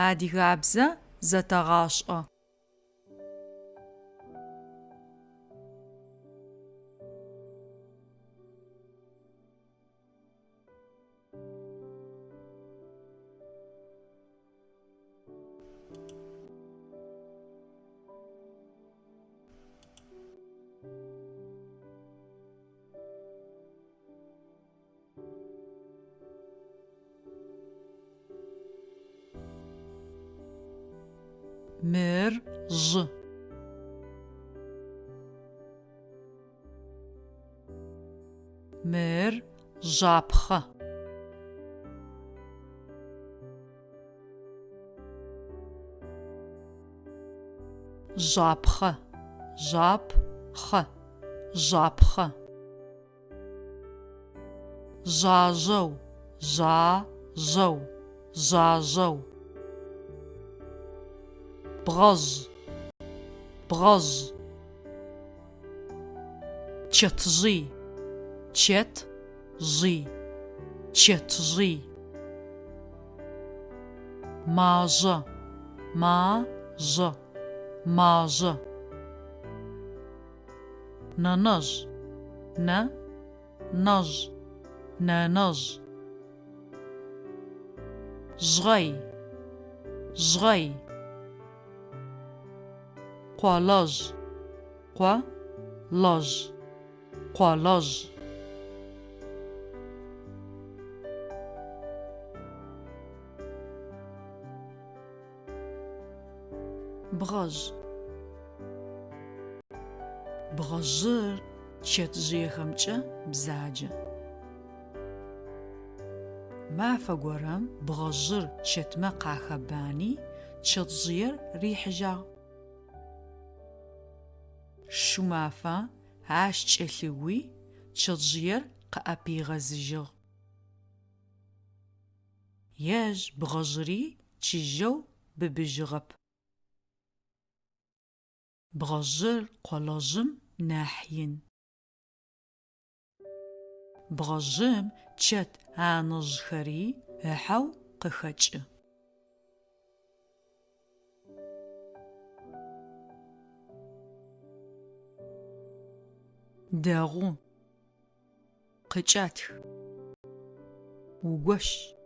Адыгабзэ зэтэгъашӏэ. Мыр жъы. Мыр жъапхъэ. Жъапхъэ, жъап-хъэ, жъапхъэ. Жъажъэу, жъа-жъэу, жъажъэу. Бгъэжъ, бгъэжъ. Чэтжъый, чэт жъый, чэтжъый. Мажьэ, ма-жьэ, мажьэ. Нэнэжъ, нэ, нэжъ, нэнэжъ. Жъгъэй, жъгъэй. Къолэжъ, къо, лэжъ, къолэжъ. Бгъэжъ. Бгъэжъыр чэтжъыехэмкӏэ бзаджэ. Мафэ горэм бгъэжъыр чэтмэ къахэбани, чэтжъыер рихьыжьагъ. Шумафэ ащ кӏэлъыуи, чэтжъыер къыӏэпигъэзыжьыгъ. Ежь бгъэжъыри чыжьэу быбыжьыгъэп. Бгъэжъыр къолэжъым нахь ин. Бгъэжъым чэт аныжъхэри ыхьэу къыхэкӏы. Дэгъу. Къыкӏэтх. Угощ.